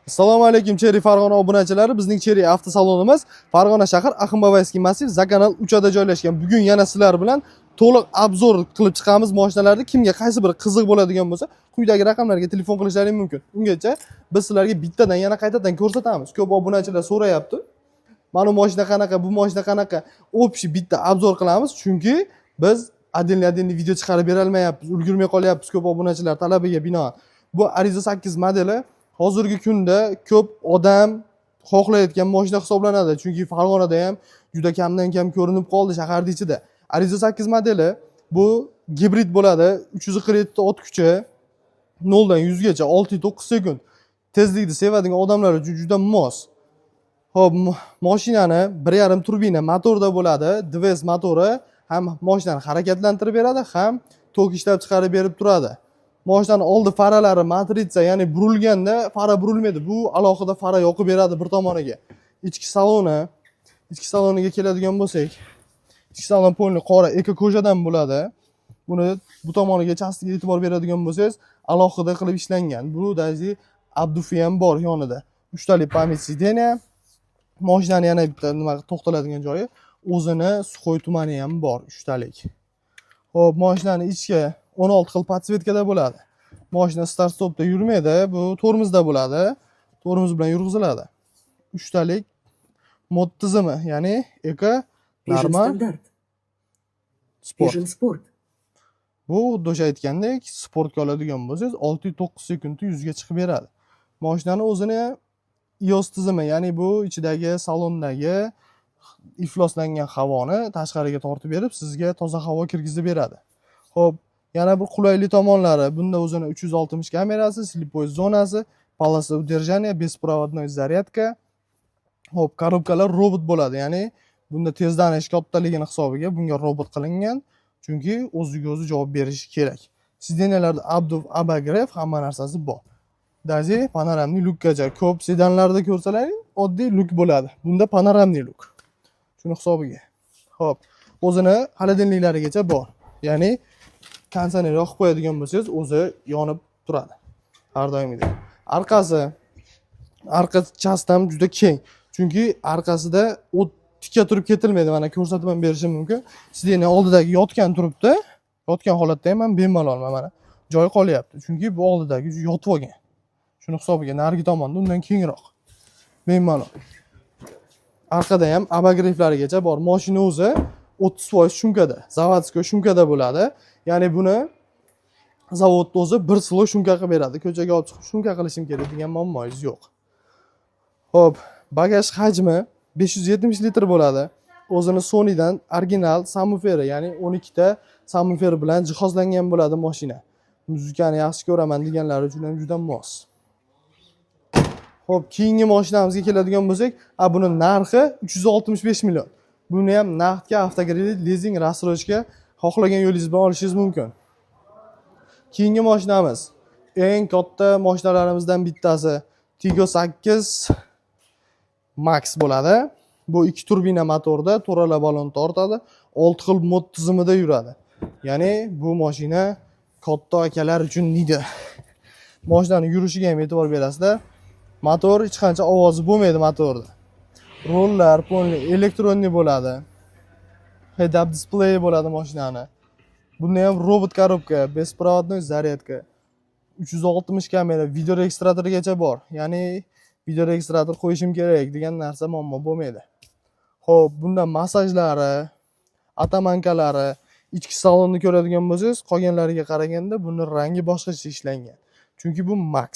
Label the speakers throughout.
Speaker 1: Assalomu alaykum, Chery Farg'ona obunachilari. Bizning Chery avtosalonimiz Farg'ona shahar, Ahimboboyskiy massiv, Zakanal 3 da joylashgan. Bugun yana sizlar bilan to'liq обзор qilib chiqamiz mashinalarni. Kimga qaysi biri qiziq bo'ladigan bo'lsa, quyidagi raqamlarga telefon qilishlaring mumkin. Ungacha biz sizlarga bittadan yana qaytadan ko'rsatamiz. Ko'p obunachilar so'rayapti. Mana bu mashina qanaqa, bu mashina qanaqa? Общий bitta обзор qilamiz, chunki biz отдельный отдельный video chiqarib berolmayapmiz, ulgurmay qolyapmiz ko'p obunachilar talabiga binoan. Bu Arrizo 8 modeli hozirgi kunda ko'p odam xohlayotgan mashina hisoblanadi, chunki Farg'onada ham juda kamdan kam ko'rinib qoldi shaharni ichida. Arrizo 8 modeli bu gibrid bo'ladi, 347 ta ot kuchi, 0 dan 100 gacha 6,9 sekund. Tezlikni sevadigan odamlar uchun juda mos. Ho'p, mashinani 1,5 turbina motorda bo'ladi. DVS motori ham mashinani harakatlantirib beradi, ham tok ishlab chiqarib berib turadi. Mashinani oldi faralari matritsa, ya'ni burilganda fara burilmaydi. Bu alohida fara yoqib beradi bir tomoniga. Ichki saloniga keladigan bo'lsak, ichki salon полный qora эко кожа dan bo'ladi. Buni bu tomoniga chassiga e'tibor beradigan bo'lsangiz, alohida qilib ishlangan. Bu даже обдув i ham bor yonida. Uchtali память сиденья. Mashinani yana bitta nima to'xtaladigan joyi, o'zini сухой tumani ham bor uchtalik. Ho'p, mashinani ichki 16 xil подсветка da bo'ladi. Mashina start stopda yurmaydi, bu tormozda bo'ladi. Tormoz bilan yurg'iziladi. Uchtalik mod tizimi, ya'ni eko,
Speaker 2: Режим
Speaker 1: normal,
Speaker 2: стандарт.
Speaker 1: Sport.
Speaker 2: Режим спорт.
Speaker 1: Bu xuddi o'sha aytgandek, sportga oladigan bo'lsangiz, 6,9 sekundda 100 ga chiqib beradi. Mashinani o'zini iOS tizimi, ya'ni bu ichidagi salondagi ifloslangan havoni tashqariga tortib berib, sizga toza havo kirgizib beradi. Ho'p, yana bir qulaylik tomonlari, bunda o'zini 360 kamerasi, слепой zonasi, полоса удержания, беспроводной зарядка. Ho'p, коробка lar robot bo'ladi, ya'ni bunda tezlanish kattaligini hisobiga bunga robot qilingan, chunki o'ziga o'zi javob berishi kerak. Сиденья larda обдув, обогрев, hamma narsasi bor. Даже панорамный люк gacha. Ko'p sedanlarda ko'rsalaring, oddiy люк bo'ladi. Bunda панорамный люк. Shuni hisobiga. Ho'p, o'zini холодильник larigacha bor. Ya'ni konditsioner yoqib qo'yadigan bo'lsangiz, o'zi yonib turadi. Har doimgidek. Orqasi, arqa часть ham juda keng. Chunki orqasida o't tikka turib ketilmaydi. Mana, ko'rsatib ham berishim mumkin. Сиденье oldidagi yotgan turibdi. Yotgan holatda ham bemalol mana joy qolyapti. Chunki bu oldidagi yotib olgan. Shuni hisobiga narigi tomonda undan kengroq. Bemalol. Orqada ham обогрев larigacha bor. Mashina o'zi 30% шумка da, заводской шумка da bo'ladi. Ya'ni buni zavodni o'zi bir слой шумка qilib beradi. Ko'chaga olib chiqib шумка qilishim kerak degan muammoyingiz yo'q. Xo'p, bagaj hajmi 570 litr bo'ladi. O'zini Sonydan original subwoofer i, ya'ni 12 ta subwoofer bilan jihozlangan bo'ladi mashina. Muzikani yaxshi ko'raman deganlar uchun ham juda mos. Xo'p, keyingi mashinamizga keladigan bo'lsak, a buni narxi 365 million. Buni ham naqdga, avtokredit, lizing, рассрочка, xohlagan yo'lingiz bilan olishingiz mumkin. Keyingi mashinamiz eng katta mashinalarimizdan bittasi Tiggo 8 Max bo'ladi. Bu ikki turbina motorda to'rala balon tortadi, 6 xil mod tizimida yuradi. Ya'ni bu mashina katta akalar uchun deydi. Mashinani yurishiga ham e'tibor berasizlar. Motor hech qancha ovozi bo'lmaydi motorda. Rullar полный электронный bo'ladi. Head up display bo'ladi mashinani. Bunda ham robot коробка, беспроводной зарядка, 360 kamera, видеорегистратор gacha bor. Ya'ni видеорегистратор qo'yishim kerak degan narsa muammo bo'lmaydi. Xo'p, bunda massajlari, оттоманка lari, ichki salonni ko'radigan bo'lsangiz, qolganlariga qaraganda buni rangi boshqacha ishlangan. Chunki bu Max.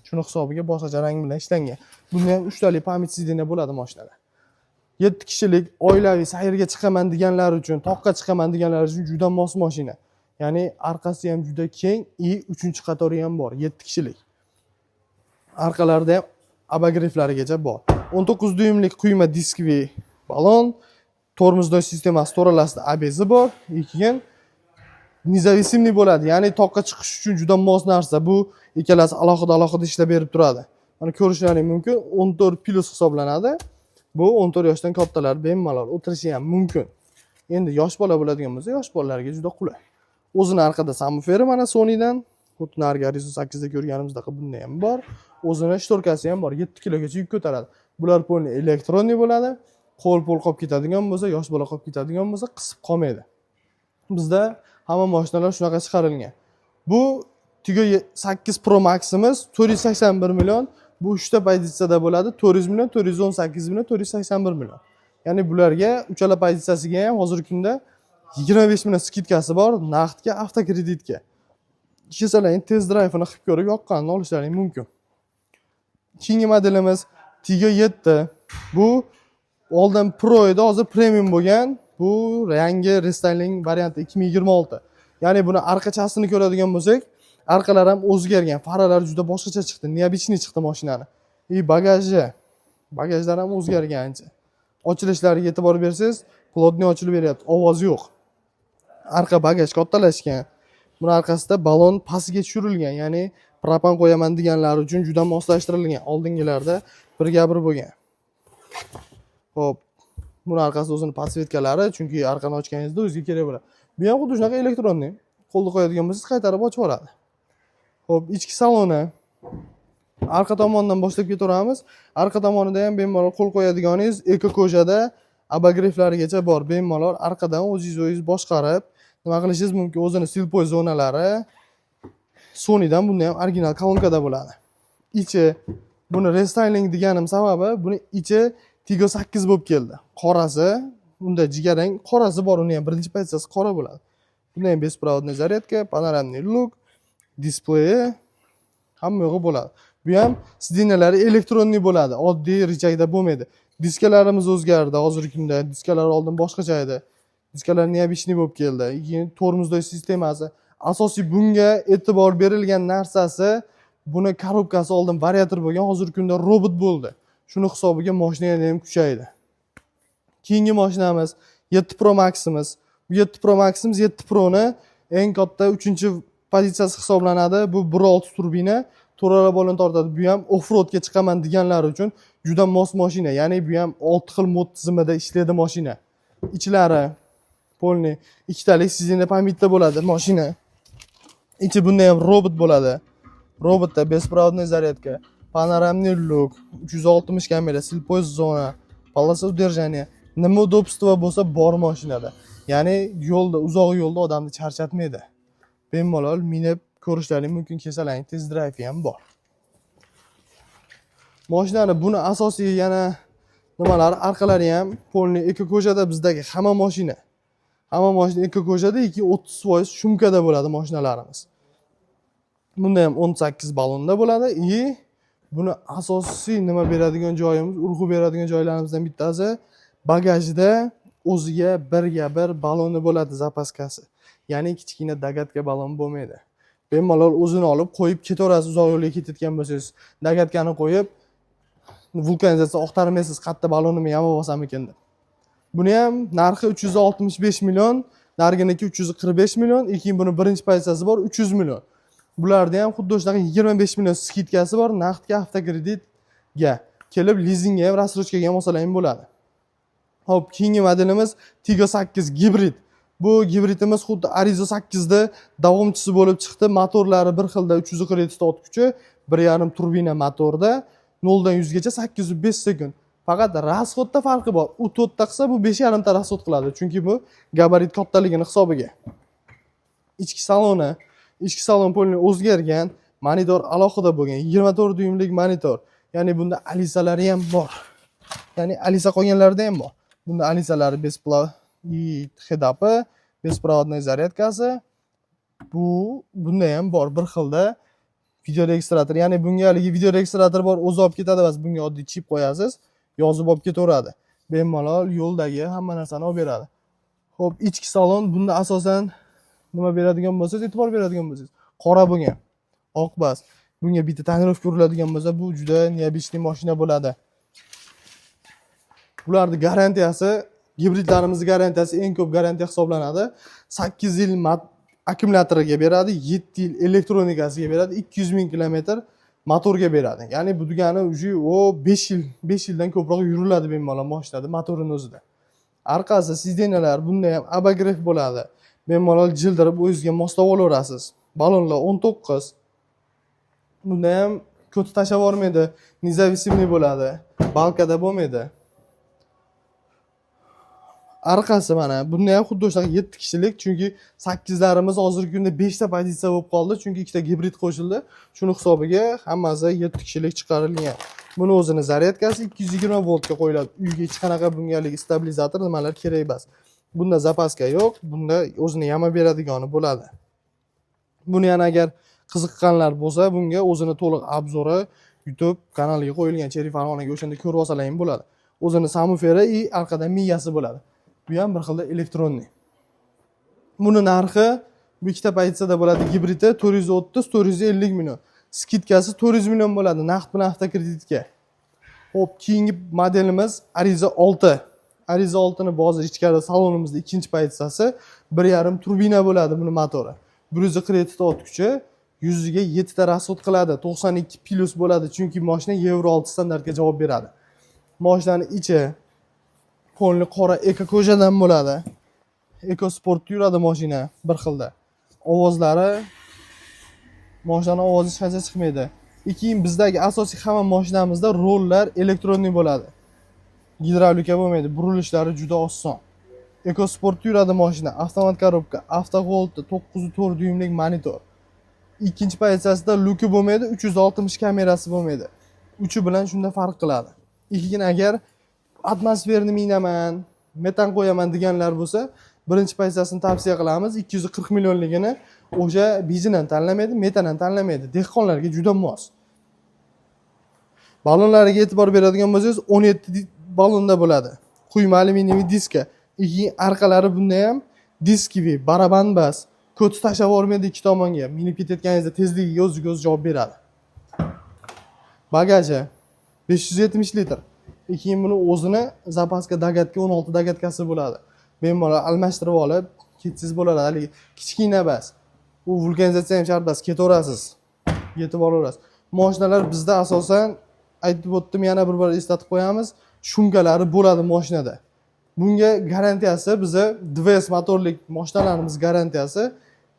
Speaker 1: Shuni hisobiga boshqacha rang bilan ishlangan. Bunda ham uchtali память сиденья bo'ladi mashinada. 7 kishilik oilaviy sayrga chiqaman deganlar uchun, toqqa chiqaman deganlar uchun juda mos mashina. Ya'ni orqasi ham juda keng и uchinchi qatori ham bor, 7 kishilik. Orqalarida ham обогрев larigacha bor. 19 dyuymlik quyma дисковый balon, тормозной sistemasi to'ralasida ABS bor, и keyin независимый bo'ladi. Ya'ni toqqa chiqish uchun juda mos narsa. Bu ikkalasi alohida alohida ishlab berib turadi. Mana, ko'rishlaring mumkin, 14+ hisoblanadi. Bu 14 yoshdan kattalar bemalol o'tirishi ham mumkin. Endi yosh bola bo'ladigan bo'lsa, yosh bolalarga juda qulay. O'zini orqada subwooferi mana Sonydan, xuddi narigi Arrizo 8 da ko'rganimizdek bunda ham bor. O'zini шторка si ham bor, 7 kilogacha yuk ko'taradi. Bular полный электронный bo'ladi. Qo'l pul qolib ketadigan bo'lsa, yosh bola qolib ketadigan bo'lsa, qisib qolmaydi. Bizda hamma mashinalar shunaqa chiqarilgan. Bu Tiggo 8 Pro Max'imiz 481 million. Bu uchta pozitsiyada bo'ladi: 400 million, 418 million, 481 million. Ya'ni bularga, uchala pozitsiyasiga ham hozirgi kunda 25 million скидка si bor, naqdga, avtokreditga. Kelsalaring, test drayvini qilib ko'rib, yoqqanini olishlaring mumkin. Keyingi modelimiz Tiggo 7. Bu oldin Pro edi, hozir Premium bo'lgan. Bu yangi restyling varianti, 2026. Ya'ni buni orqachasini ko'radigan bo'lsak, orqalari ham o'zgargan, faralar juda boshqacha chiqdi, необычный chiqdi mashinani. И bagaji, bagajlar ham o'zgargan ancha. Ochilishlariga e'tibor bersangiz, плотный ochilib beryapti, ovoz yo'q. Arqa bagaj kattalashgan. Buni orqasida balon pastga tushirilgan, ya'ni propan qo'yaman deganlar uchun juda moslashtirilgan. Oldingilarda birga bir bo'lgan. Xo'p, buni orqasida o'zini подсветка lari, chunki orqani ochganingizda o'ziga kerak bo'ladi. Bu ham xuddi shunaqa электронный. Qo'lda qo'yadigan bo'lsangiz, qaytarib ochib yuboradi. Xo'p, ichki saloni arqa tomondan boshlab ketaveramiz. Arqa tomonida ham bemalol qo'l qo'yadiganingiz эко кожа da обогрев larigacha bor. Bemalol arqadan o'zingiz o'zingiz boshqarib nima qilishingiz mumkin. O'zini слепой zonalari Sonydan, bunda ham original kolonkada bo'ladi. Ichi, buni restyling deganim sababi, buni ichi Tiggo 8 bo'lib keldi. Qorasi, unda jigarrang qorasi bor, uni ham birinchi pozitsiyasi qora bo'ladi. Bunda ham беспроводный зарядка, панорамный люк, displeyi, hamma yo'g'i bo'ladi. Bu ham сиденья lari электронный bo'ladi, oddiy рычаг da bo'lmaydi. Diskalarimiz o'zgardi hozirgi kunda. Diskalar oldin boshqacha edi. Diskalar необычный bo'lib keldi. Keyin tormozdoy sistemasi. Asosiy bunga e'tibor berilgan narsasi, buni коробка si oldin variator bo'lgan, hozirgi kunda robot bo'ldi. Shuni hisobiga mashina yana ham kuchaydi. Keyingi mashinamiz 7 Pro Max'imiz. Bu 7 Pro Max'imiz 7 Pro'ni eng katta uchinchi pozitsiyasi hisoblanadi. Bu 1.6 turbina, to'rala balon tortadi. Bu ham off-roadga chiqaman deganlar uchun juda mos mashina. Ya'ni bu ham 6 xil mod tizimida ishlaydi mashina. Ichlari полный ikkitalik сиденье память da bo'ladi mashina. Ichi bunda ham robot bo'ladi. Robotda беспроводный зарядка, панорамный люк, 360 kamera, слепой zona, полоса удержания, nima удобство bo'lsa bor mashinada. Ya'ni yo'lda, uzoq yo'lda odamni charchatmaydi. Bemalol minib ko'rishlaring mumkin, kelsalaring, test drive ham bor. Mashinani buni asosiy yana nimalari, orqalari ham полный эко кожа da bizdagi hamma mashina. Hamma mashina эко кожа da yoki 30% шумка da bo'ladi mashinalarimiz. Bunda ham 18 ballonda bo'ladi и buni asosiy nima beradigan joyimiz, urg'u beradigan joylarimizdan bittasi, bagajida o'ziga birga bir balloni bo'ladi, запаска si. Ya'ni kichkina догадка ballon bo'lmaydi. Bemalol o'zini olib qo'yib ketaverasiz, uzoq yo'lga ketayotgan bo'lsangiz. Догадка ni qo'yib, vulkanizatsiya oqtarmaysiz, qayerda ballonimni yamab olsam ekan deb. Buni ham narxi 365 million, nariginiki 345 million, keyin buni birinchi pozitsiyasi bor, 300 million. Bularda ham xuddi shunaqa 25 million скидка si bor, naqdga, avtokreditga. Kelib lizingga ham, рассрочка ga ham olsalar ham bo'ladi. Xo'p, keyingi modelimiz Tiggo 8 gibrid. Bu gibridimiz xuddi Arrizo 8 da davomchisi bo'lib chiqdi. Motorlari bir xilda, 347 ta ot kuchi, 1.5 turbina motorda 0 dan 100 gacha 805 sekund. Faqat расход da farqi bor. U 4 ta qilsa, bu 5.5 ta расход qiladi. Chunki bu gabarit kattaligini hisobiga. Ichki saloni, ichki salon полный o'zgargan, monitor alohida bo'lgan, 24 dyuymlik monitor. Ya'ni bunda Alisalari ham bor. Ya'ni Alisa qolganlarida ham bor. Bunda Alisalari бесплатный head-upi, беспроводной зарядка si, bu bunda ham bor bir xilda videoregistrator. Ya'ni bunga haligi videoregistrator bor, o'zi olib ketadi bas, bunga oddiy chip qo'yasiz, yozib olib ketaveradi. Bemalol yo'ldagi hamma narsani olib beradi. Xo'p, ichki salon bunda asosan nima beradigan bo'lsangiz, e'tibor beradigan bo'lsangiz, qora bo'lgan. Oq bas. Bunga bitta тонировка uriladigan bo'lsa, bu juda необычный mashina bo'ladi. Bularni garantiyasi, gibridlarimizni garantiyasi eng ko'p garantiya hisoblanadi. 8 yil akkumulyatoriga beradi, 7 yil elektronikasiga beradi, 200 ming kilometr motorga beradi. Ya'ni bu degani уже o 5 yil, 5 yildan ko'proq yuriladi bemalol mashinada, motorini o'zida. Orqasi сиденья lar bunda ham обогрев bo'ladi. Bemalol jildirib o'zingizga moslab olaverasiz. Ballonlar 19. Bunda ham Ko'ti tashlab yubormaydi, независимый bo'ladi, балка da bo'lmaydi. Orqasi mana bunda ham xuddi shunaqa 7 kishilik, chunki sakkizlarimiz hozirgi kunda 5 ta pozitsiya bo'lib qoldi, chunki ikkita gibrid qo'shildi. Shuni hisobiga hammasi 7 kishilik chiqarilgan. Buni o'zini зарядка si 220 voltga qo'yiladi. Uyga hech qanaqa bunga haligi stabilizator nimalar kerak emas. Bunda запаска yo'q, bunda o'zini яма beradigani bo'ladi. Buni yana agar qiziqqanlar bo'lsa, bunga o'zini to'liq обзор i YouTube kanaliga qo'yilgan, Chery Farg'onaga, o'shanda ko'rib olsalar ham bo'ladi. O'zini сабвуфер i и orqada miyasi bo'ladi. Bu ham bir xilda электронный. Buni narxi, bu ikkita pozitsiyada bo'ladi gibridi, 430, 450 million. Скидка si 400 million bo'ladi naqd bilan avtokreditga. Xo'p, keyingi modelimiz Arrizo 6. Arrizo 6 ni hozir ichkarida salonimizda ikkinchi pozitsiyasi, 1,5 turbina bo'ladi buni motori. 147 ta ot kuchi, yuziga 7 ta расход qiladi, 92 плюс bo'ladi, chunki mashina Yevro 6 standartga javob beradi. Mashinani ichi полный qora эко кожа dan bo'ladi. Eko sportda yuradi mashina bir xilda. Ovozlari, mashinani ovozi hech qancha chiqmaydi. И keyin bizdagi asosiy hamma mashinamizda rullar электронный bo'ladi. Gidravlika bo'lmaydi, burilishlari juda oson. Eko sportda yuradi mashina, avtomat коробка, авто hold, 9,4 dyuymlik monitor. Ikkinchi pozitsiyasida люк i bo'lmaydi, 360 kamerasi bo'lmaydi. Uchi bilan shunda farq qiladi. Keyin agar atmosferani minaman, metan qo'yaman deganlar bo'lsa, birinchi pozitsiyasini tavsiya qilamiz. 240 millionligini o'sha benzin ham tanlamaydi, metan ham tanlamaydi. Dehqonlarga juda mos. Ballonlariga e'tibor beradigan bo'lsangiz, 17 ballonda bo'ladi. Quyma alyuminiy diska. Keyin orqalari bunda ham дисковый, baraban bas. Ko'ti tashlab yubormaydi ikki tomonga. Minib ketayotganingizda tezligiga o'ziga o'zi javob beradi. Bagaji 570 litr. Keyin buni o'zini запаска догадка, 16 догадка si bo'ladi. Bemalol almashtirib olib ketsangiz bo'ladi. Haligi kichkina bas. U vulkanizatsiya ham shart emas, ketaverasiz. Yetib boraverasiz. Mashinalar bizda asosan, aytib o'tdim, yana bir bor eslatib qo'yamiz, шумка lari bo'ladi mashinada. Bunga garantiyasi, biza 2S motorlik mashinalarimiz garantiyasi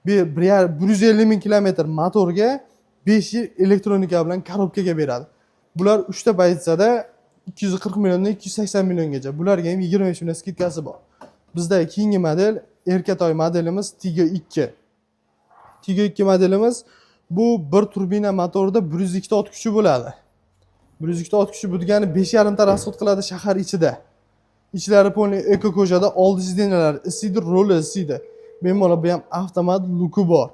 Speaker 1: 150 ming kilometr motorga, 5 yil elektronika bilan коробка ga beradi. Bular 3 ta pozitsiyada 240 milliondan 280 milliongacha. Bularga ham 25 million скидка si bor. Bizda keyingi model Erkatoy modelimiz Tiggo 2. Tiggo 2 modelimiz bu bir turbina motorida 102 ta ot kuchi bo'ladi. 102 ta ot kuchi, bu degani 5,5 ta расход qiladi shahar ichida. Ichlari полный эко кожа da, oldi сиденья lar isiydi, ruli isiydi. Bemalol bu ham avtomat, люк i bor.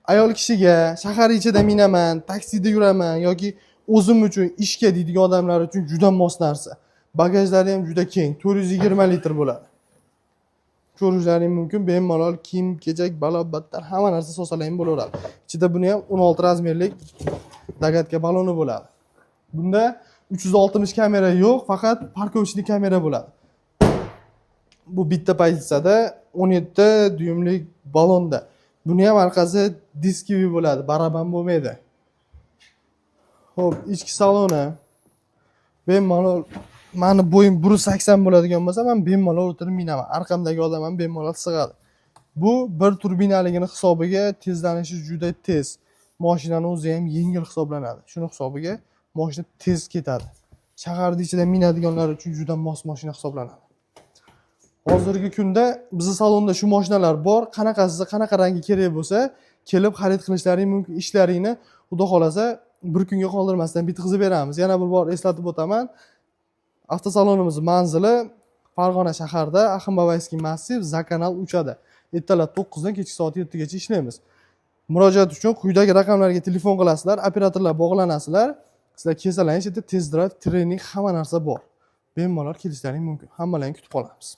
Speaker 1: Ayol kishiga shahar ichida minaman, taksida yuraman yoki o'zim uchun ishga deydigan odamlar uchun juda mos narsa. Bagajlari ham juda keng, 420 litr bo'ladi. Ko'rishlaring mumkin, bemalol kiyim kechak, balo battar hamma narsa solsalar ham bo'laveradi. Ichida buni ham 16 размер lik догадка baloni bo'ladi. Bunda 360 kamera yo'q, faqat парковочный kamera bo'ladi. Bu bitta pozitsiyada 17 dyumlik balonda. Buni ham orqasi дисковый bo'ladi, baraban bo'lmaydi. Xo'p, ichki saloni bemalol, mani bo'yim 180 bo'ladigan bo'lsa, man bemalol o'tirib minaman. Arqamdagi odam ham bemalol sig'adi. Bu bir turbinaligini hisobiga tezlanishi juda tez. Mashinani o'zi ham yengil hisoblanadi. Shuni hisobiga mashina tez ketadi. Shaharni ichida minadiganlar uchun juda mos mashina hisoblanadi. Hozirgi kunda bizni salonda shu mashinalar bor. Qanaqasi, qanaqa rangi kerak bo'lsa, kelib xarid qilishlaring mumkin. Ishlaringni Xudo xohlasa bir kunga qoldirmasdan bitkazib beramiz. Yana bir bor eslatib o'taman. Avtosalonimiz manzili Farg'ona shaharida, Ahim-Babayskiy massiv, Zakanal uchada. Ertalab 9 dan kechki soat 7 gacha ishlaymiz. Murojaat uchun quyidagi raqamlarga telefon qilasizlar, operatorlar bog'lanasizlar. Sizlar kelsalaringiz, yerda test drive, trening, hamma narsa bor. Bemalol kelishlaring mumkin. Hammalaringni kutib qolamiz.